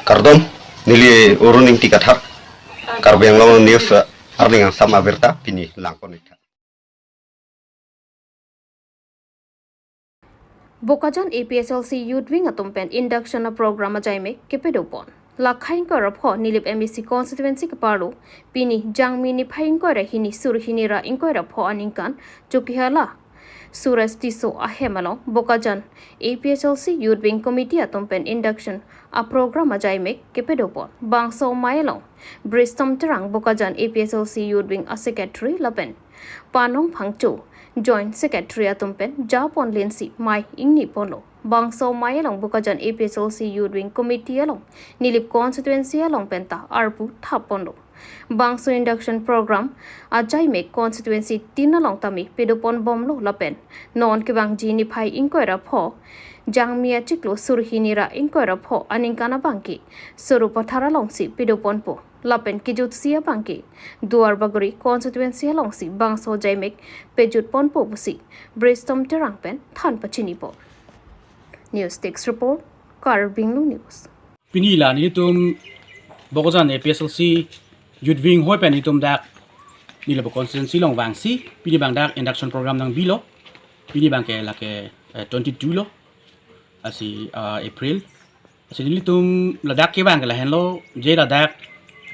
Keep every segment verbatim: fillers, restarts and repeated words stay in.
Kardom, neli Arun Ingti Kathar, Karbi Anglong News, eh, arni angsam abirta pini langpon-ik tha. Bokajan A P H L C Youth Wing atum pen induction a program ajaimek kepadopon. Lakhai ingkoi ra pho Nilip M A C constituency keparlo, pini Jangmi niphai ingkoi ra hini suri hini ra ingkoi ra pho aningkan Chokihola Suresh Tisso ahem along Bokajan A P H L C Youth Wing Committee atum pen induction a program ajaimek kepadopon. Bangso amei along Bristom Terang, Bokajan A P H L C Youth Wing a Secretary, lapen Panong Phangcho, Joint Secretary atum pen japon lensi mei ingni ponlo. Bangso amei along Bokajan A P H L C Youth Wing Committee along Nilip constituency along penta arpu thap ponlo. Bangso induction program ajaimek constituency tin along tame padopon bomlo lapen non kevangji niphai ingkoi ra pho Jangmi achiklo suri hini ra ingkoi ra pho aningkan abangke Sarupathar alongsi padoponpo. Lapen kejutsi abangke Duarbagori constituency alongsi bangso ajaimek pajutponpo pusi Bristom Terang pen than pachinipo. News Desk Report, Karbi Anglong News. Pini la nelitum Bokajan A P H L C Youth Wing hoi pen nelitum dak Nilip constituency along vangsi pini abang dak induction program nangbilo. Pini abangke lake, eh, twenty-two lo, lasi, ah, April. Lasi nelitum ladak kevang ke lahenlo, je ladak,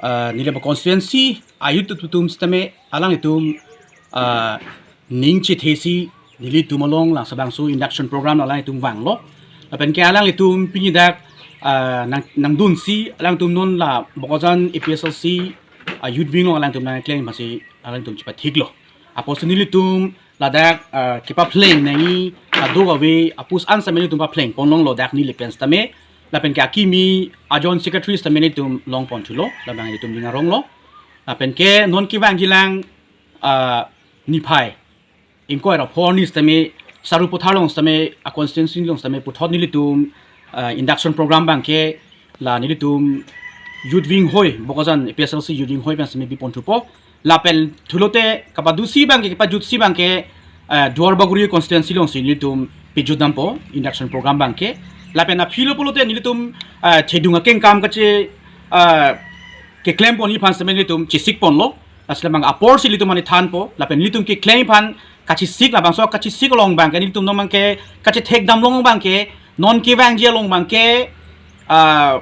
ah, Nilip constituency a-youth atum sitame alanglitum, ah, ning chethesi nelitum along labangso induction program alanglitum vanglo. Lapen ke alanglitum pini dak, ah, nang, nangdunsi alanglitum non la Bokajan A P H L C, ah, Youth Wing along alanglitum nangklem masi alanglitum chepathiklo. Apotsi nelitum ladak, ah, kepaphleng nangji kadokave apus an sitame nelitum paphleng ponlonglo dak Nilip pen sitame. Lapen ke akimi a-Joint Secretary sitame nelitum longpon thulo, labang nelitum ning aronglo. Lapen ke non kevangjilang, ah, niphai ingkoi ra pho arni sitame Sarupathar along sitame a-constituency along sitame puthot nelitum, ah, induction program abangke la nelitum Youth Wing hoi, Bokajan A P H L C Youth Wing hoi pen sitame bipon thupo. Lapen thulote kapadusi abangke, kapajutsi abangke, ah, Duarbagori constituency alongsi nelitum pajut dampo induction program abangke. Lapen aphi lo pulote nelitum, ah, thedung akengkam kache, ah, keklem ponji aphan sitame nelitum chesik ponlo. Lasi labang aporsi nelitum mane thanpo, lapen nelitum keklem aphan kachesik, labangso kachesik along abangke nelitum non abangke kachethek damlong abangke, non kevangji along abangke, ah,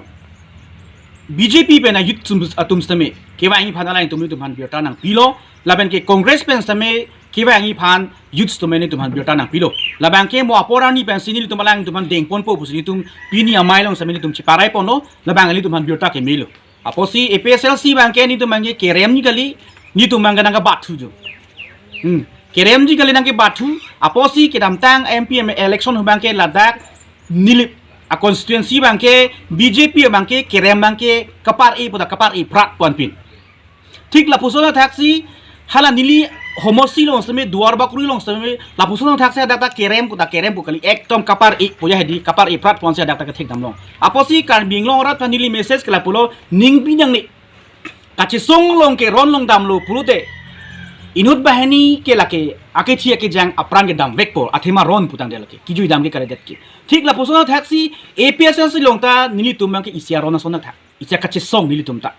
B J P pen a-youth atum, atum sitame kevangji aphan alanglitum nelitum aphan birta nangpilo, lapen ke Congress pen sitame kevangji aphan youth atum nelitum aphan birta nangpilo. Labangke mo apor arni pensi nelitum alangtum aphan dengponpo pusi nelitum pini amei along sitame nelitum cheparai ponlo, labang nelitum aphan birta kemelo. Apotsi A P H L C abangke nelitum abangke keremji kali, nelitum abangke nangkebathu jo. Hmm. Keremji kali nangkebathu, apotsi kedamtang M P election abangke ladak Nilip a-constituency abangke B J P abangke kerem abangke kapar-e pu ta kapar-e prat ponpin. Thik lapuson athaksi hala neli homosti along sitame, Duarbagori along sitame, lapuson athaksi hadak ta kerem pu ta kerem pu kali, ekdom kapar-e pu ya hedi, kapar-e prat ponsi hadak ta kethek damlong. Apotsi Karbi Anglong arat aphan neli message ke lapulo, ning binang ni kachesong along ke ron long damlo pulote, inut banghini ke lake akethi akejang apran ke damvekpo, athema ron pu tangte lake kijui dam ke kalidet ke. Thik lapuson athaksi A P H L C along ta nelitum abangke isi aron ason athak, isi kachesong nelitum ta.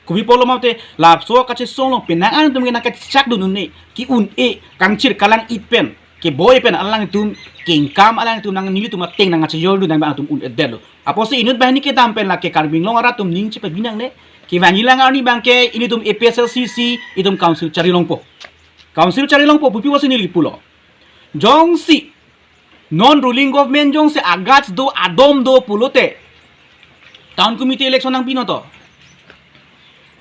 Kopi pulo mate, laso kachesong along penang alanglitum ke nangkachechak dun un-e, ke-un-e, kangchir kalang-it pen, keboi pen alangtum kengkam, alangtum nang nelitum ateng nangchejor dun nang alangtum un-edetlo. Apotsi inut banghini kedam pen lake Karbi Anglong arat atum ning chepabinang ne, kevangjilang arni abangke ilitum A P H L C si itum council chari longpo. Council chari longpo pupi pusi neli pulo. Jongsi non ruling government jongsi agats do, adom do pulote, town committee election nangpinon to.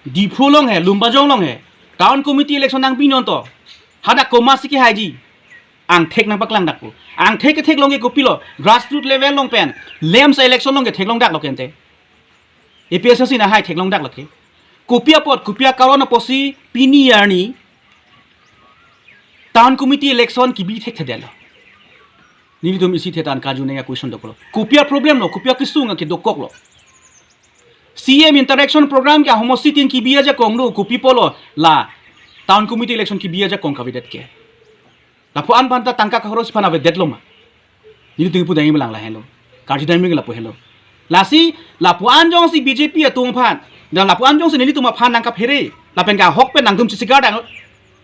Diphu along he, Lumbajong along he, town committee election nangpinon to. Hadak komatsi kehaiji? Angthek nangpaklang dakpo. Angthek ketheklong ke kopilo? Grassroots level along pen, LAMPS election along ketheklong daklo kente. A P H L C nahai theklong dak lake. Kopi apot, kopi akaron apotsi pini arni town committee election kebi thekthedetlo? Nelitum isi the than karju nangji a-question dokoklo. Kopi a-problem lo, kopi akesung kedokoklo? C M interaction program ke ahomosti tin kebi ajakong do, kopi pulo la town committee election kebi ajakong kavedet ke? Lapu-an aphanta tangka kakhorosji aphan avedetlo ma? Nelitum pu dai melang lahenlo. Karju dai meng lapu helo. Lasi lapu-an jongsi B J P atum aphan, dan lapu-an jongsi nelitum aphan nangkaphere, lapen ke ahok pen nangtum chisigar dang.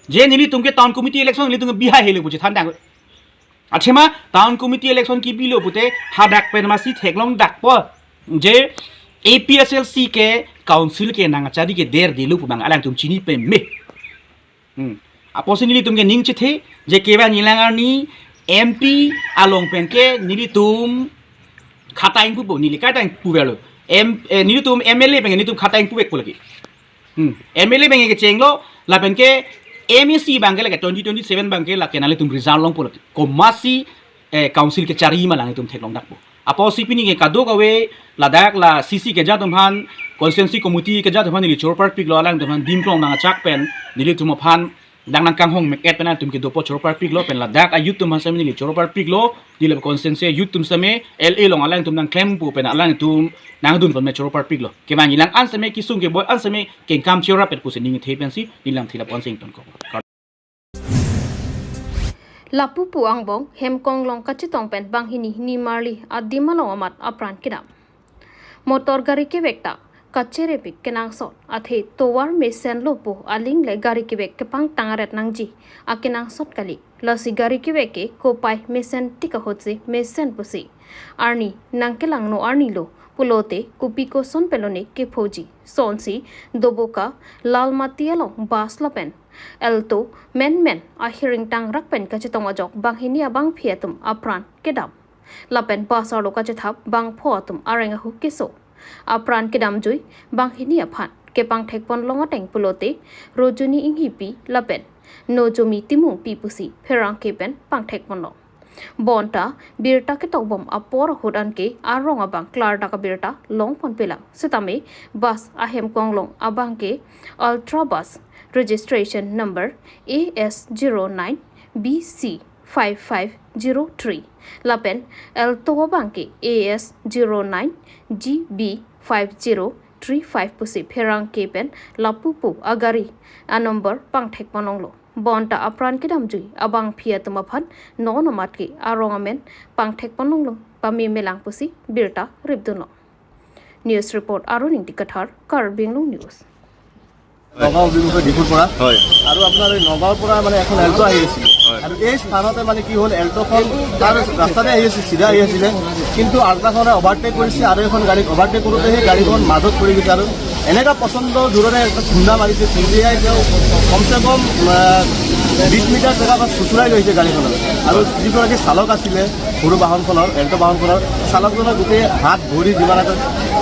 Je nelitum ke town committee election nelitum ke bihai helo pu chethan dang. Athema town committee election kebilo pute hadak pen masi theklong dakpo. Je A P H L C ke council ke nang achari ke der delu pu bang alangtum chini peme. Hmm. Apotsi nelitum ke ning chethe, je kevan neli lang arni M P along pen ke nelitum khata ingpupo, neli khata ingpuverlo. M, eh, nelitum M L A pen ke nelitum khata ingpuvekpo lagi. Hmm. M L A pen ke chenglo, lapen ke M A C bang ke lake twenty twenty-seven bang ke lake nanglitum result longpo lake. Komatsi, eh, council kechari ma alangtum theklong dakpo. Apotsi pini ke kadokave ladak la C C keja atum aphan, constituency committee keja atum aphan neli choro parpiklo, alangtum aphan dim klong nang achak pen nelitum aphan dang nangkanghong mek-et pen alangtum kedopo choro parpiklo, pen ladak a-youth atum aphan sitame neli choro parpiklo, neli constituency a-youth atum sitame L A along alangtum nangklempo pen alangtum nangdun pen me choro parpiklo. Kevan neli lang an sitame kesung keboi an sitame kengkam choro pet pusi ning the pensi neli lang thila pon sing ton ko. Lapu pu angbong Hemkonglong kachetong pen banghini nimarli adim along amat apran kedam. Motor gari kevek ta kacherepik kenangsot, athe tovar mesenlo pu aling le gari kevek kepangtang aret nangji akenangsot kali. Lasi gari kevek ke kopai mesen tik ahutsi mesen pusi arni nangkelangno arnilo pulote kopi koson pelone kephoji. Sonsi Doboka Lalmati along bus lapen Alto menmen ahiring tangrak pen kachetong ajok banghini abangphi atum apran kedam. Lapen bus arlo kachethap bangpho atum areng ahu keso. Apran kedamjui banghini aphan kepangthek ponlong ateng pulote Rojuni Inghipi lapen Nojomi Timungpi pusi pherangke pen pangthek ponlong. Bonta birta ketokbom apor ahut anke arong abang klardak abirta longponpelang. Sitame bus a-Hemkonglong abang ke Ultra Bus, registration number A S zero nine B C five five zero three, lapen Alto abang ke A S zero nine G B five zero three five pusi pherangke pen lapu pu agari a-number pangthek ponlonglo. Bonta apran kedamjui abangphi atum aphan non amat ke arong amen pangthek ponlonglo, pamemelang pusi birta ripdunlo. News report, Arun Ingti Kathar, Karbi Anglong News. Nagaon অভিমুখে ডিফুৰ পৰা। হয়। আৰু আপোনাৰ এই নগাঁৱৰ পৰা মানে এখন এল্ট' আহি আছিলে। হয়। আৰু এই স্থানতে মানে কি হ'ল, এল্ট'খন তাৰ ৰাস্তাতে আহি আছিল, চিধা আহি আছিলে, কিন্তু আল্ট্ৰাখনে অভাৰটেক কৰিছে আৰু এখন গাড়ীক অভাৰটেক কৰোঁতে সেই গাড়ীখন মাজত পৰি গৈছে। আৰু এনেকুৱা প্ৰচণ্ড জোৰেৰে এটা খুন্দা মাৰিছে, খুন্দিয়াই তেওঁ কমচে কম, আহ, বিশ মিটাৰ জেগা পৰা চুচুৰাই লৈছে গাড়ীখনত। আৰু যিগৰাকী চালক আছিলে সৰু বাহনখনৰ, এল্ট' বাহনখনৰ চালকজনৰ গোটেই হাত ভৰি যিমান আছে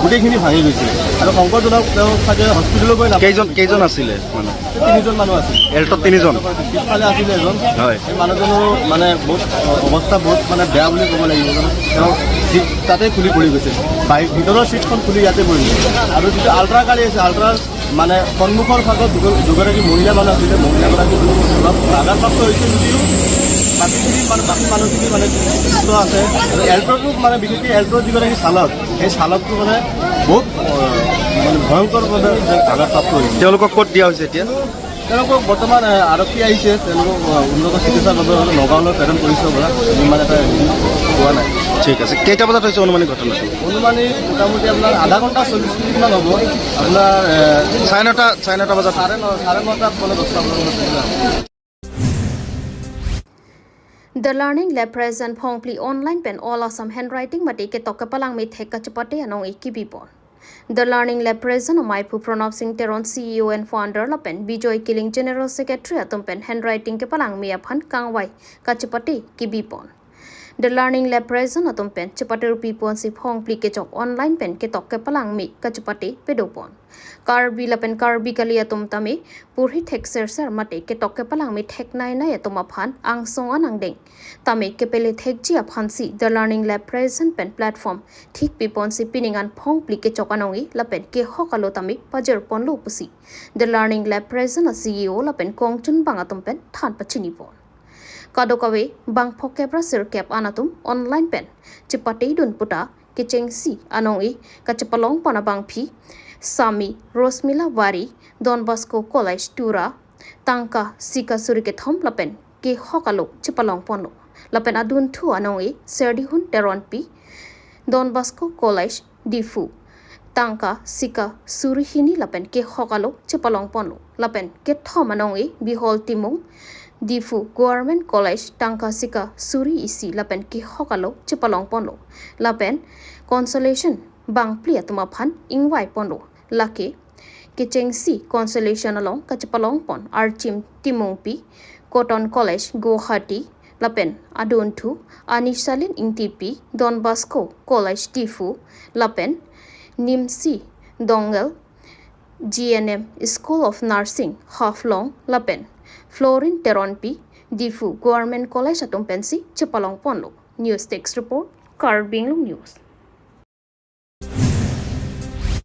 গোটেইখিনি ভাঙি গৈছে। আৰু সংকটজনক তেওঁ চাগে হস্পিটেললৈ গৈ নাপায়। কেইজন, কেইজন আছিলে মানুহ? তিনিজন মানুহ আছিল। এল্ট'ত তিনিজন? পিছফালে আছিলে এজন। হয়। সেই মানুহজনৰো মানে বহুত অ-, অৱস্থা বহুত মানে বেয়া বুলি ক'ব লাগিব। মানে তেওঁ চিট তাতে খুলি পৰি গৈছে। বাইক ভিতৰৰ চিটখন খুলি ইয়াতে পৰি গৈছে। আৰু যিটো আল্ট্ৰা গাড়ী আছে, আল্ট্ৰাৰ মানে সন্মুখৰ ভাগত দুগ-, দুগৰাকী মহিলা মানুহ আছিলে, মহিলাগৰাকী অলপ আঘাতপ্ৰাপ্ত হৈছে যদিও বাকীখিনি মানে, বাকী মানুহখিনি মানে সুস্থ আছে। আৰু এল্ট'টো মানে বিশেষকৈ এল্ট'ৰ যিগৰাকী চালক, সেই চালকটো মানে বহুত, অ, মানে ভয়ংকৰ মানে আঘাতপ্ৰাপ্ত হৈছে। তেওঁলোকক ক'ত দিয়া হৈছে এতিয়া? তেওঁলোকক বৰ্তমান, এ, আৰক্ষী আহিছে, তেওঁলোকক, অ, উন্নত চিকিৎসাৰ বাবে নগাঁৱলৈ প্ৰেৰণ কৰিছে হবলা, ইমান এটা হেৰি পোৱা নাই। ঠিক আছে, কেইটা বজাত হৈছে অনুমানিক ঘটনাটো? অনুমানিক মোটামুটি আপোনাৰ আধা ঘণ্টা চল্লিছ মিনিটমান হ'ব। আপোনাৰ, এ, চাৰে নটা, চাৰে নটা বজাত। চাৰে ন, চাৰে নটা, পৌনে দহটা বজাত। The Learning Lab Present Phongphli online pen All Assam Handwriting mate ketok kepalangme thek kachepate anong-e kebipon. The Learning Lab Present amei aphu Pranab Singh Teron, C E O and founder, lapen Bijoy Killing, General Secretary atum pen handwriting kepalangme aphan kangvai kachepate kebipon. The Learning Lab Present atum pen chepatirpiponsi Phongphli kechok online pen ketok kepalangme kachepate pedopon. Karbi lapen Karbi kali atum tame porhi thek serser mate ketok kepalangme thek nainai atum aphan angsong an angdeng tame kepele thekji aphansi The Learning Lab Present pen platform thik piponsi pining an Phongphli kechok anong-e lapen kehok alo tame pajirponlo pusi The Learning Lab Present a-C E O lapen kongchunbang atum pen than pachinipon. Kadokave bangphokep ra sirkep an atum online pen chepatedun puta kechengsi anong-e kachepalongpon abangphi Sami Rosmila Wari, Don Bosco College Tura, tangka sika suri kethom lapen kehok alo chepalongponlo. Lapen adunthu anong-e Serdihun Teronpi, Don Bosco College Diphu tangka sika suri hini lapen kehok alo chepalong ponlo. Lapen kethom anong-e Bihol Timung, Diphu Government College tangka sika suri isi lapen kehok alo chepalong ponlo. Lapen consolation bangphli atum aphan ingvai ponlo. Lake kechengsi consolation along kachepalong pon Archim Timungpi, Cotton College Guwahati, lapen adunthu Anisalin Ingtipi, Don Bosco College Diphu, lapen Nimsi Dongel, G N M School of Nursing Haflong, lapen Florin Teronpi, Diphu Government College atum pensi chepalong ponlo. News Desk Report, Karbi Anglong News.